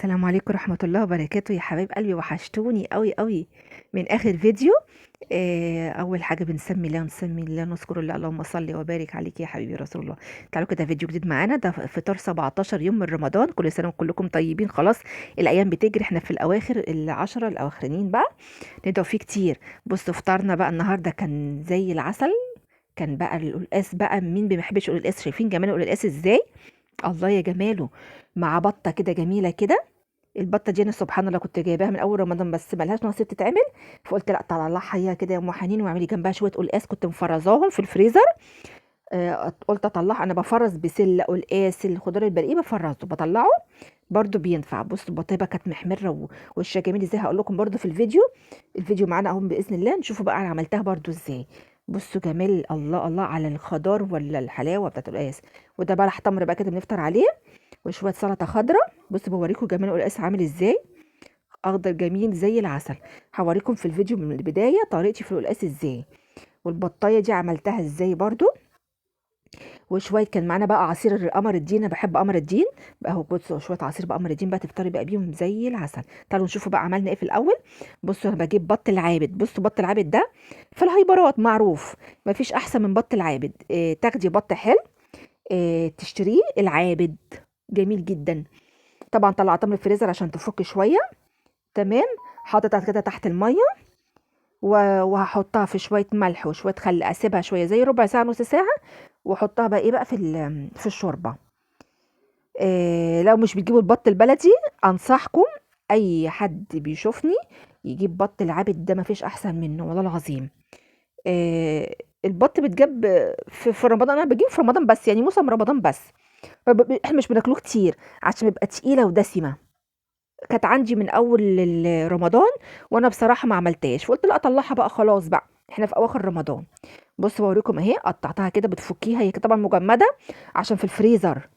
السلام عليكم ورحمة الله وبركاته يا حبايب قلبي، وحشتوني قوي قوي من آخر فيديو. أول حاجة بنسمي الله ونسمي الله نذكر الله، اللهم صل وبارك عليك يا حبيبي رسول الله. تعالوا كده فيديو جديد معانا، ده فطار 17 يوم من رمضان. كل سنة وكلكم طيبين. خلاص الأيام بتجري، احنا في الأواخر العشرة الأواخرين بقى، ندعو فيه كتير. بصوا فطارنا بقى النهاردة كان زي العسل، كان بقى القلقاس بقى، مين ما بيحبش القلقاس؟ شايفين جمال القلقاس ازاي؟ الله يا جماله، مع بطة كده جميلة كده. البطة دي انا سبحان الله كنت جايباها من اول رمضان، بس ملهاش نصيب تتعمل، فقلت لا طلعها هي كده يا ام حنين واعملي جنبها شوية قلقاس كنت مفرزاهم في الفريزر. قلت اطلعها، انا بفرز بسلة قلقاس الخضار البرقي بفرزه بطلعه برده بينفع. بصوا البطيبه كانت محمرة ووشها جميل ازاي، هقول لكم برده في الفيديو، الفيديو معانا اهو باذن الله، نشوفوا بقى انا عملتها برده ازاي. بصوا جمال الله الله على الخضار ولا الحلاوة بتاعت القلقاس. وده بلح تمر بقى كده بنفطر عليه، وشوية سلطة خضراء. بصوا بوريكم جمال القلقاس عامل ازاي، اخضر جميل زي العسل. هوريكم في الفيديو من البداية طريقتي في القلقاس ازاي، والبطايه دي عملتها ازاي برده. وشوية كان معانا بقى عصير قمر الدين، انا بحب قمر الدين بقى اهو. بصوا شوية عصير بقى قمر الدين بقى تفطري بقى بيهم زي العسل. تعالوا نشوفوا بقى عملنا ايه في الاول. بصوا انا بجيب بط العابد، بصوا بط العابد ده في الهايبرات معروف، مفيش احسن من بط العابد. تاخدي بط حلو، تشتريه العابد جميل جدا. طبعا طلعتها من الفريزر عشان تفك شوية، تمام. حاططها كده تحت المية، وهحطها في شوية ملح وشوية خل، اسيبها شوية زي ربع ساعة نص ساعة، واحطها بقى ايه بقى في الشوربة. لو مش بتجيبوا البط البلدي انصحكم اي حد بيشوفني يجيب بط العابد ده، مفيش احسن منه والله العظيم. البط بتجاب في رمضان، انا بجيبه في رمضان بس، يعني موسم رمضان بس، احنا مش بناكلوه كتير عشان بيبقى تقيلة ودسمه. كانت عندي من اول رمضان وانا بصراحة ما عملتهاش، فقلت لا اطلعها بقى خلاص بقى احنا في اواخر رمضان. بصوا بوريكم اهي، قطعتها كده بتفكيها، هي طبعا مجمده عشان في الفريزر،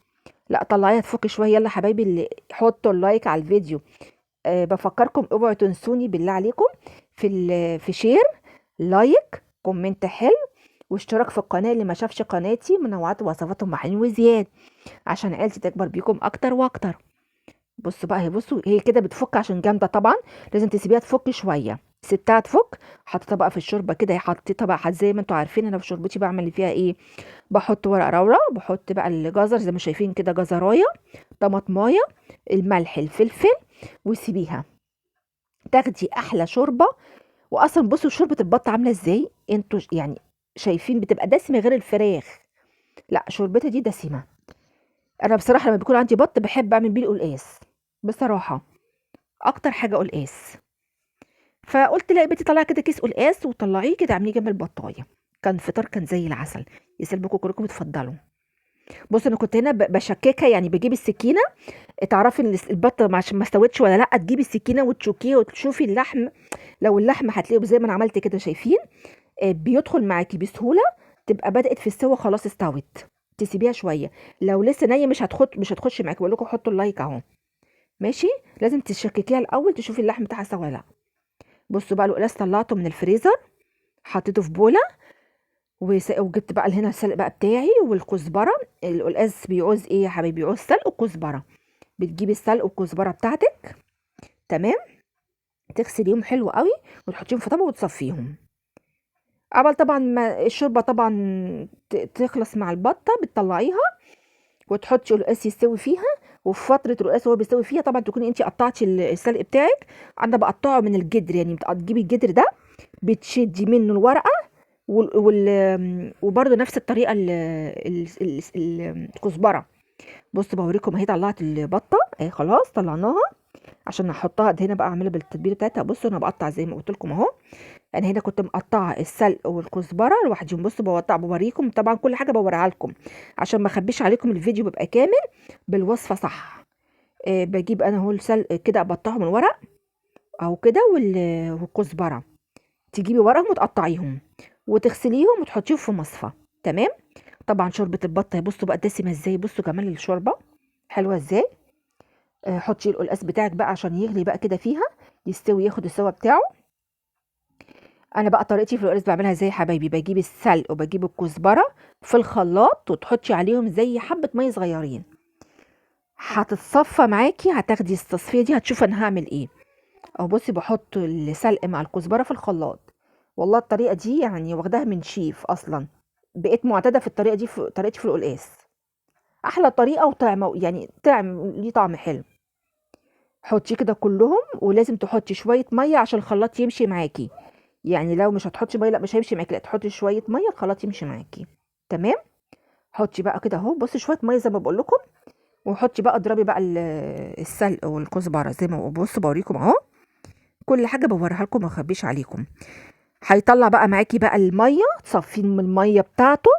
لا طلعيها تفك شوية. يلا حبايبي اللي حطوا ال like على الفيديو. بفكركم اوعوا تنسوني بالله عليكم في share like comment حلو واشتراك في القناة اللي ما شافش قناتي منوعات وصفات ام حنين وزياد، عشان عيلتي تكبر بيكم اكتر واكتر. بصوا بقى هي، بصوا هي كده بتفك عشان جامدة طبعا، لازم تسيبيها تفك شوية. سبتها تفك، حطيتها بقى في الشوربة كده، حطيتها بقى زي ما انتوا عارفين انا في شوربتي بعمل فيها ايه، بحط ورق راوره، بحط بقى الجزر زي ما شايفين كده، جزرايه، طماطمايه، الملح، الفلفل، وسيبيها تاخدي احلى شوربة. واصلا بصوا شوربة البط عامله ازاي، انتوا يعني شايفين بتبقى دسمة غير الفراخ، لا شوربتها دي دسمة. انا بصراحة لما بيكون عندي بط بحب اعمل بيه القلقاس، بصراحة اكتر حاجة قلقاس. فقلت لا يا بنتي طلعي كده كيس قلقاس وطلعيه كده اعمليه جنب البطايه. كان فطار كان زي العسل، يسلمكم كلكم اتفضلوا. بصوا انا كنت هنا بشككها، يعني بجيب السكينة، تعرفي ان البطة عشان ما استوتش ولا لا، تجيبي السكينة وتشوكيها وتشوفي اللحم. لو اللحم هتلاقيه زي ما انا عملت كده شايفين، بيدخل معاكي بسهولة، تبقى بدات في السوا خلاص استوت، تسيبيها شوية. لو لسه نيه مش هتخش معاكي. بقول لكم حطوا ال like اهو ماشي، لازم تشككيها الاول تشوفي اللحم بتاعها استوى ولا لا. بصوا بقى القلاص طلعته من الفريزر، حطيته في بوله، وجبت بقى هنا السلق بقى بتاعي والكزبره. القلقاس بيعوز ايه يا حبايبي؟ بيعوز سلق وكزبره. بتجيبي السلق والكزبره بتاعتك، تمام، تغسليهم حلو قوي وتحطيهم في طبق وتصفيهم. قبل طبعا ما الشوربة طبعا تخلص مع البطة بتطلعيها وتحطي القلقاس يستوي فيها. وفي فترة القلقاس وهو بيستوي فيها طبعا تكوني انت قطعتي السلق بتاعك. انا بقطعه من الجدر، يعني بتجيبي الجدر ده بتشدي منه الورقة وبرده نفس الطريقة الكزبره. بصوا بوريكم اهي، طلعت البطة اهي خلاص طلعناها عشان نحطها هنا بقى، اعملها بالتتبيله بتاعتها. بصوا انا بقطع زي ما قلت لكم اهو، انا هنا كنت مقطعه السلق والكزبره لوحدهم. بصوا بقطع بوريكم طبعا كل حاجة بوريها لكم عشان ما اخبيش عليكم، الفيديو بيبقى كامل بالوصفه صح. بجيب انا اهو السلق كده اقطعه من ورق اهو كده، والكزبره تجيبي ورقهم وتقطعيهم وتغسليهم وتحطيهم في مصفى، تمام. طبعا شوربة البطة بصوا بقى دسمة ازاي، بصوا جمال الشوربة حلوة ازاي. حطي القلقاس بتاعك بقى عشان يغلي بقى كده فيها، يستوي ياخد السوا بتاعه. انا بقى طريقتي في القلقاس بعملها ازاي يا حبايبي؟ بجيب السلق وبجيب الكزبره في الخلاط وتحطي عليهم زي حبه مية صغيرين، هتتصفى معاكي، هتاخدي التصفية دي، هتشوفي انا هعمل ايه. اهو بصي بحط السلق مع الكزبره في الخلاط. والله الطريقة دي يعني واخداها من شيف اصلا، بقيت معتادة في الطريقة دي، في طريقتي في القلقاس احلى طريقه، وطعم يعني طعم ليه طعم حلو. حطيه كده كلهم، ولازم تحطي شوية مية عشان الخلاط يمشي معاكي. يعني لو مش هتحطي مية لا مش هيمشي معاكي، لا تحطي شوية مية الخلاط يمشي معاكي. تمام. حطي بقى كده اهو، بصي شوية مية زي ما بقول لكم، وحطي بقى اضربي بقى السلق والكزبره زي ما بصوا بوريكم اهو، كل حاجة بوريها لكم ما اخبيش عليكم. هيطلع بقى معاكي بقى المية، تصفية من المية بتاعته،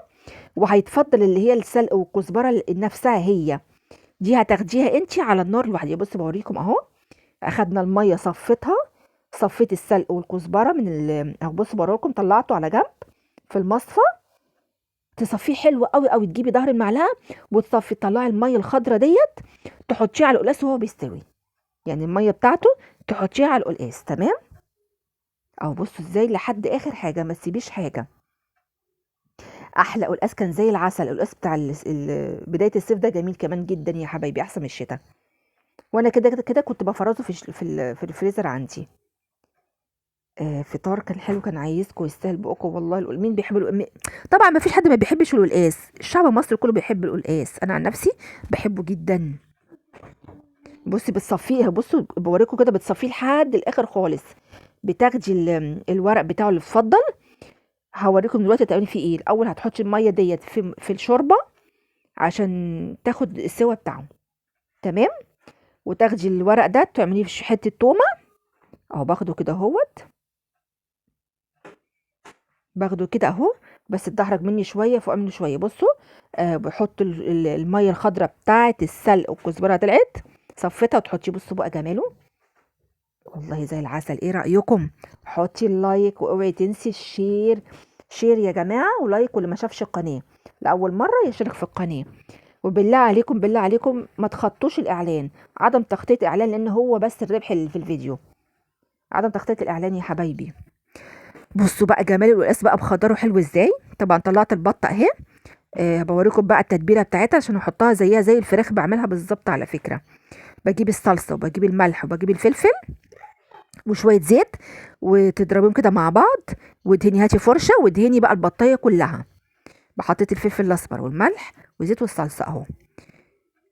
وهيتفضل اللي هي السلق والكزبره نفسها هي دي، هتاخديها انتي على النار لوحدها. بصوا بوريكم اهو، اخدنا المية صفتها، صفيت السلق والكزبره من اهو بصوا بوريكم، طلعته على جنب في المصفى. تصفية حلو قوي قوي، تجيبي ظهر المعلقة وتصفي، تطلعي المية الخضرة ديت تحطيها على القلاص وهو بيستوي، يعني المية بتاعته تحطيها على القلقاس. تمام. اهو بصوا ازاي لحد اخر حاجة، ما تسيبيش حاجة. احلى قلقاس كان زي العسل، القلقاس بتاع بداية الصيف ده جميل كمان جدا يا حبايبي، احسن من الشتاء. وانا كده كده كده كنت بفرزه في الفريزر عندي. فطار كان حلو، كان عايزكم يستاهل بقكم والله. مين بيحب طبعا ما فيش حد ما بيحبش القلقاس، الشعب المصري كله بيحب القلقاس، انا عن نفسي بحبه جدا. بصي بتصفية، بصوا بوريكم كده، بتصفية لحد الاخر خالص، بتاخدي الورق بتاعه اللي اتفضل. هوريكم دلوقتي تعملي فيه ايه. الاول هتحطي المية ديت في الشوربة عشان تاخد السوا بتاعه. تمام. وتاخدي الورق ده تعمليه في حتة تومة اهو، باخده كده اهوت، باخده كده اهو، بس اتدحرج مني شوية فوق منه شوية. بصوا بحط المية الخضراء بتاعه السلق والكزبره طلعت صفيتها، وتحطيه. بصوا بقى جماله والله زي العسل. ايه رايكم؟ حطي ال like واوعي تنسي ال share، share يا جماعة و like، واللي ما شافش القناة لاول مرة يشترك في القناة. وبالله عليكم بالله عليكم ما تخطوش الاعلان، عدم تخطيط اعلان، لان هو بس الربح اللي في الفيديو، عدم تخطيط الاعلان يا حبايبي. بصوا بقى جمال القلقاس بقى بخضره حلو ازاي. طبعا طلعت البطة اهي، بوريكم بقى التتبيله بتاعتها عشان احطها زيها زي الفراخ، بعملها بالظبط على فكرة. بجيب الصلصه وبجيب الملح وبجيب الفلفل وشوية زيت، وتضربيهم كده مع بعض، وادهني، هاتي فرشه وادهني بقى البطايه كلها. بحطيت الفلفل الاسمر والملح والزيت والصلصه اهو،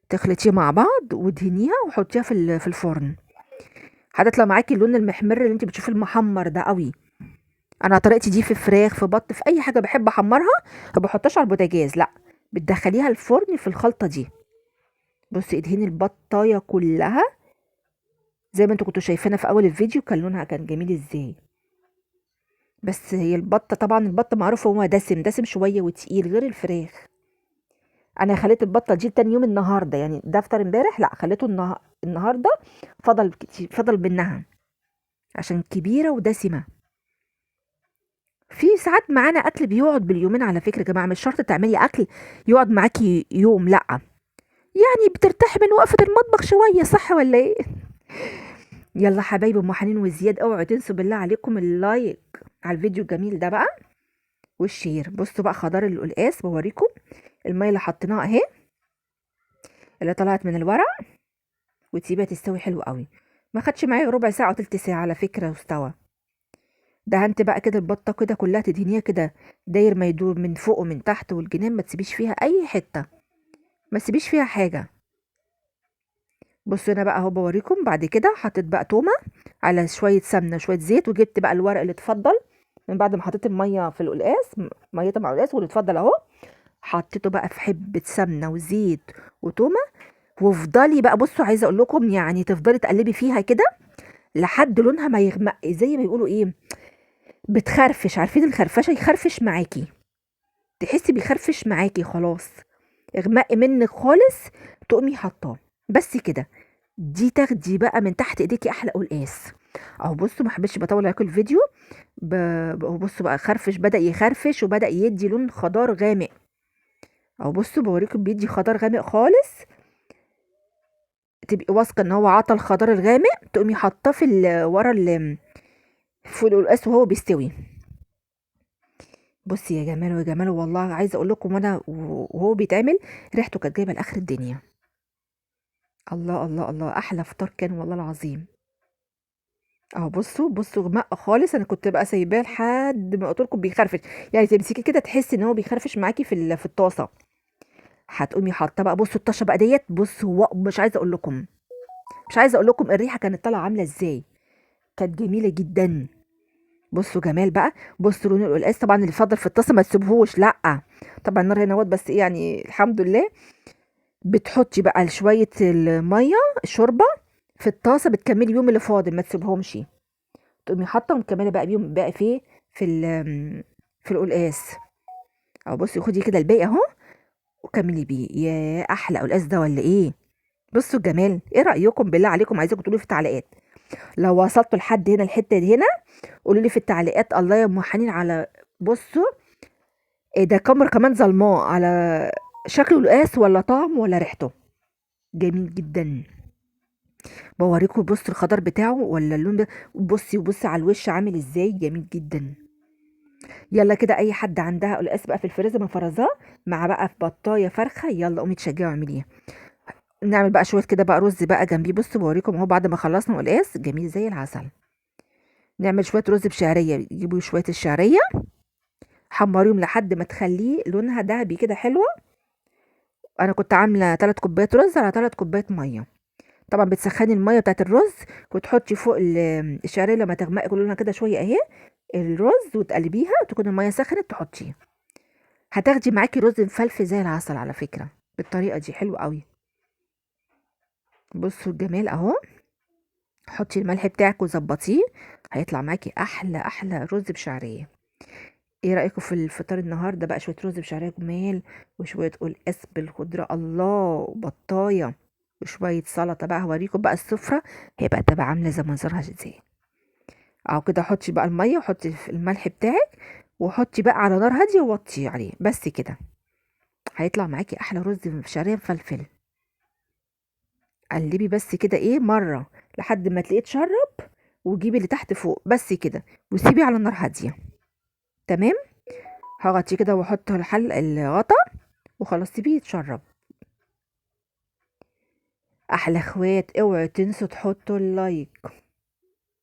تخلطيه مع بعض وادهنيها وحطيها في الفرن. هتطلع معاكي اللون المحمر اللي انت بتشوفيه المحمر ده قوي. انا طريقتي دي في فراخ، في بط، في اي حاجة بحب احمرها، ما بحطهاش على البوتاجاز، لا بتدخليها الفرن في الخلطة دي. بصي ادهني البطايه كلها زي ما انتوا كنتوا شايفينها في اول الفيديو، كان لونها كان جميل ازاي. بس هي البطة طبعا البطة معروفة هو دسم، دسم شوية وتقيل غير الفراخ. انا خليت البطة دي تاني يوم النهارده، يعني ده افطر امبارح، لا خليته النهارده، فضل كتير، فضل منها عشان كبيرة ودسمه. في ساعات معانا اكل بيقعد باليومين على فكرة يا جماعة، مش شرط تعملي اكل يقعد معاكي يوم، لا يعني بترتاحي من وقفه المطبخ شوية، صح ولا ايه؟ يلا حبايبي ام حنين وزياد، اوعوا تنسوا بالله عليكم ال like على الفيديو الجميل ده بقى وال share. بصوا بقى خضار القلقاس بوريكم المية اللي حطيناها اهي اللي طلعت من الورق، وتسيبها تستوي حلو قوي. ما خدش معايا ربع ساعة او تلت ساعة على فكرة واستوى. دهنت بقى كده البطة كده كلها، تدهنيها كده داير ما يدور من فوق ومن تحت والجنان، ما تسيبيش فيها اي حتة، ما تسيبيش فيها حاجة. بصوا هنا بقى اهو بوريكم. بعد كده حطيت بقى تومة على شوية سمنه شوية زيت، وجبت بقى الورق اللي اتفضل من بعد ما حطيت المية في القلقاس، ميتها مع القلقاس واللي اتفضل اهو، حطيته بقى في حبه سمنه وزيت وتومه. وافضلي بقى بصوا عايزه اقول لكم يعني تفضلي تقلبي فيها كده لحد لونها ما يغمق، زي ما بيقولوا ايه، بتخرفش، عارفين الخرفشه؟ يخرفش معاكي، تحسي بيخرفش معاكي خلاص، اغمقي منك خالص، تقومي حطاه بس كده. دي تاخدي بقى من تحت ايديكي احلى قلقاس اهو. بصوا ما حبيتش بطول عليكم الفيديو، بصوا بقى خرفش، بدأ يخرفش وبدأ يدي لون خضار غامق اهو. بصوا بوريكم بيدي خضار غامق خالص، تبقي واثقة ان هو عطى الخضار الغامق، تقومي حاطاه في ورا في القلقاس وهو بيستوي. بصي يا جماله يا جماله، والله عايزه اقول لكم وانا وهو بيتعمل ريحته كانت جايبه لاخر الدنيا. الله الله الله، احلى فطار كان والله العظيم. اهو بصوا بصوا غمق خالص. انا كنت بقى سايباه لحد ما قلت لكم بيخرفش، يعني تمسكي كده تحسي ان هو بيخرفش معاكي في الطاسه. هتقومي حاطه بقى، بصوا الطشه بقى ديت، بصوا مش عايزه اقول لكم، مش عايزه اقول لكم الريحة كانت طالعه عامله ازاي، كانت جميلة جدا. بصوا جمال بقى، بصوا لون القلقاس. طبعا اللي فضل في الطاسه ما تسيبهوش، لا طبعا النار هنا اهوت، بس ايه يعني الحمد لله. بتحطي بقى شوية المية الشوربة في الطاسه، بتكملي بيهم اللي فاضل ما تسيبهمش، تقومي حاطه ومكمله بقى بيهم بقى في القلقاس. اهو بصي خدي كده الباقي اهو وكملي بيه. يا احلى قلقاس ده ولا ايه؟ بصوا الجمال. ايه رايكم بالله عليكم؟ عايزاكم تقولوا في التعليقات لو وصلتوا لحد هنا الحتة دي هنا، قولوا لي في التعليقات. الله يا ام حنين على، بصوا إيه ده، كاميرا كمان ظلماه على شكله القلقاس ولا طعمه ولا ريحته، جميل جدا. بوريكم بصوا الخضار بتاعه ولا اللون ده، بصي وبصي على الوش عامل ازاي، جميل جدا. يلا كده اي حد عندها قلقاس بقى في الفريزر مفرزاه مع بقى في بطايه فرخة، يلا قومي تشجعي واعمليها. نعمل بقى شوية كده بقى رز بقى جنبيه. بصوا بوريكم اهو بعد ما خلصنا قلقاس جميل زي العسل. نعمل شوية رز بشعريه، جيبوا شوية الشعرية حمريهم لحد ما تخليه لونها ذهبي كده حلوة. انا كنت عامله 3 كوبايات رز على 3 كوبايات مية. طبعا بتسخني المية بتاعت الرز وتحطي فوق الشعرية لما تغمق لونها كده شوية اهي الرز، وتقلبيها وتكون المية سخنت تحطيها. هتاخدي معاكي رز مفلفل زي العسل على فكرة بالطريقة دي، حلو قوي. بصوا الجمال اهو. حطي الملح بتاعك وظبطيه، هيطلع معاكي احلى احلى رز بشعريه. ايه رايكم في الفطار النهارده بقى؟ شوية رز بشعريه جمال وشوية قلقاس بالخضره، الله، وبطايه وشوية سلطة بقى. هوريكم بقى السفرة هيبقى تبقى عامله زي منظرها ازاي. اهو كده حطي بقى المية وحطي الملح بتاعك وحطي بقى على نار هادية ووطي عليه بس كده، هيطلع معاكي احلى رز بشعريه مفلفل. قلبي بس كده ايه مرة لحد ما تلاقيه اتشرب، وجيبي اللي تحت فوق بس كده، وسيبيه على النار هادية. تمام، هغطيه كده واحط الحل الغطا وخلاص، سيبيه يتشرب. احلى اخوات، اوعوا تنسوا تحطوا اللايك.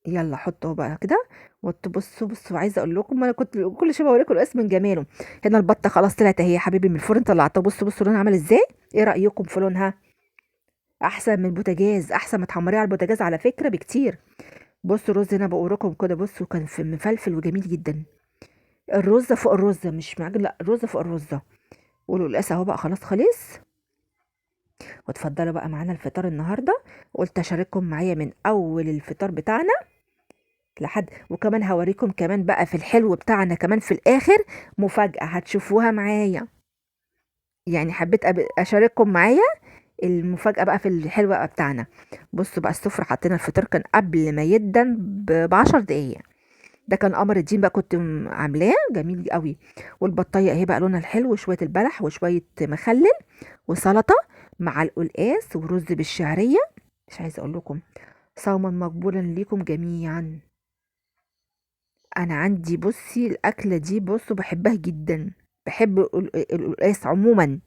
يلا حطوه بقى كده وتبصوا. بصوا عايزه اقول لكم انا كنت كل شوية بوريكم القلقاس من جماله. هنا البطة خلاص طلعت اهي يا حبيبي من الفرن، طلعتها. بصوا بصوا لونها عامل ازاي. ايه رايكم في لونها؟ احسن من البوتاجاز، احسن ما تحمريها على البوتاجاز على فكرة بكتير. بصوا الرز هنا بوريكم كده، بصوا كان في مفلفل وجميل جدا. الرزه فوق الرزه، مش معجن، لا الرزه فوق الرزه. والقلقاس اهو بقى خلاص خلص. واتفضلوا بقى معانا الفطار النهارده، قلت اشارككم معايا من اول الفطار بتاعنا لحد، وكمان هوريكم كمان بقى في الحلو بتاعنا كمان في الاخر مفاجأة هتشوفوها معايا. يعني حبيت اشارككم معايا المفاجأة بقى في الحلو بقى بتاعنا. بصوا بقى السفرة، حطينا الفطار كان قبل ما يدن ب10 دقايق. ده كان قمر الدين بقى كنت عاملاه جميل قوي. والبطايه اهي بقى لونها الحلو، وشوية البلح وشوية مخلل وسلطة مع القلقاس ورز بالشعريه. مش عايزه اقول لكم، صوما مقبولا ليكم جميعا. انا عندي بصي الاكلة دي، بصوا بحبها جدا، بحب القلقاس عموما.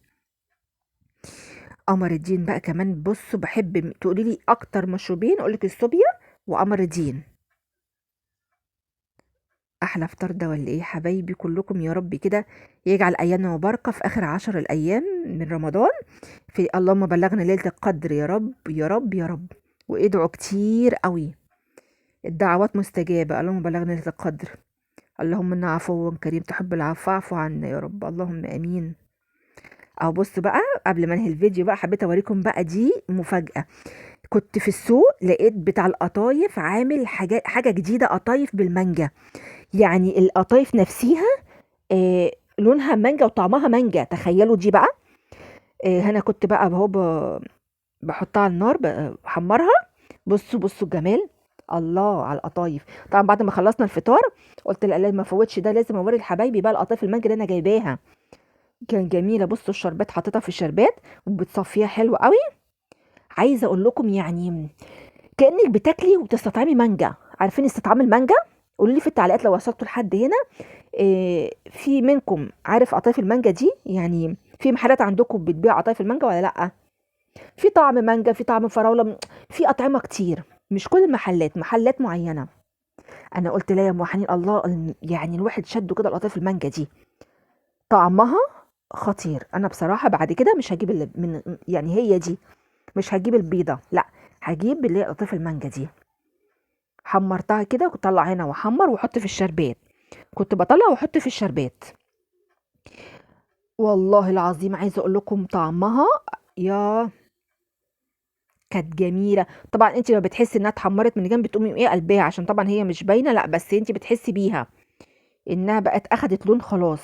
قمر الدين بقى كمان بصوا بحب، تقولي لي اكتر مشروبين اقول لك الصوبيا وقمر الدين. احلى فطار ده ولا ايه حبايبي كلكم؟ يا رب كده يجعل ايامنا مباركة في اخر 10 الايام من رمضان. في اللهم بلغنا ليلة القدر يا رب يا رب يا رب. وادعوا كتير قوي، الدعوات مستجابة. اللهم بلغنا ليلة القدر، اللهم انا عفو كريم تحب العفو فاعف عنا يا رب، اللهم امين. اهو بصوا بقى قبل ما انهي الفيديو بقى حبيت اوريكم بقى دي مفاجاة. كنت في السوق لقيت بتاع القطايف عامل حاجة جديدة، قطايف بالمانجا. يعني القطايف نفسيها لونها مانجا وطعمها مانجا، تخيلوا دي بقى. هنا كنت بقى اهو بحطها على النار بحمرها. بصوا بصوا الجمال، الله على القطايف. طبعا بعد ما خلصنا الفطار قلت لا لا ما فوتش ده، لازم اوري لحبايبي بقى القطايف المانجا اللي انا جايباها، كان جميلة. بصوا الشربات حطيتها في الشربات وبتصفيها حلو قوي. عايزه اقول لكم يعني كانك بتاكلي وبتستطعمي مانجا. عارفين استطعام المانجا؟ قولوا لي في التعليقات لو وصلتوا لحد هنا. في منكم عارف قطايف المانجا دي؟ يعني في محلات عندكم بتبيع قطايف المانجا ولا لا؟ في طعم مانجا، في طعم فراوله، في اطعمه كتير، مش كل المحلات، محلات معينة. انا قلت لا يا ام حنين، الله، يعني الواحد شده كده القطايف المانجا دي، طعمها خطير. انا بصراحة بعد كده مش هجيب اللي من، يعني هي دي مش هجيب البيضة، لا هجيب اللي هي قطايف المانجا دي. حمرتها كده، كنت اطلع هنا واحمر واحط في الشربات، كنت بطلع واحط في الشربات. والله العظيم عايزه اقول لكم طعمها يا كانت جميلة. طبعا انت لما بتحسي انها اتحمرت من جنب بتقومي ايه قلبها، عشان طبعا هي مش باينة، لا بس انت بتحسي بيها انها بقت اخدت لون خلاص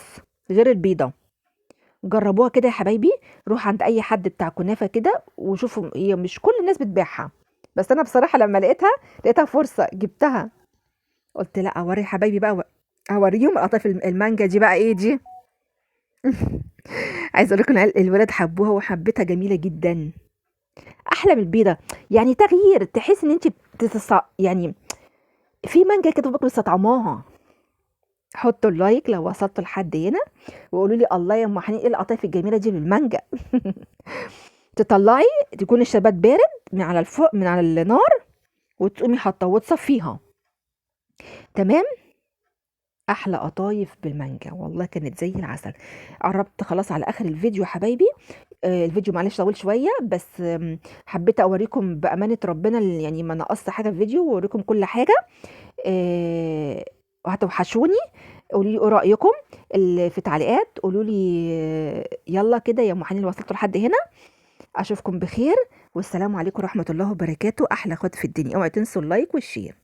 غير البيضة. جربوها كده يا حبايبي، روح عند اي حد بتاع كنافه كده وشوفوا، هي مش كل الناس بتبيعها، بس انا بصراحة لما لقيتها فرصة جبتها، قلت لا اوري حبايبي بقى، اوريهم قطايف المانجا دي بقى ايه دي. عايزه اقول لكم الولاد حبوها وحبتها، جميلة جدا، احلى من البيضة، يعني تغيير، تحس ان انت يعني في مانجا كده في بطنك مستطعماها. حطوا ال like لو وصلتوا لحد هنا، وقولوا لي الله يا ام حنين ايه القطايف الجميلة دي بالمانجا. تطلعي تكون الشربات بارد من على الفوق، من على النار، وتقومي حاطاه وتصفيها. تمام. احلى قطايف بالمانجا والله، كانت زي العسل. قربت خلاص على اخر الفيديو يا حبايبي. الفيديو معلش طويل شوية، بس حبيت اوريكم بامانه ربنا، يعني ما نقصت حاجة في الفيديو، واوريكم كل حاجة. وهتوحشوني، قولوا لي ايه رايكم في التعليقات، قولوا لي يلا كده يا ام حنين اللي وصلتوا لحد هنا. اشوفكم بخير، والسلام عليكم ورحمة الله وبركاته. احلى اخوات في الدنيا، اوعوا تنسوا ال like وال share.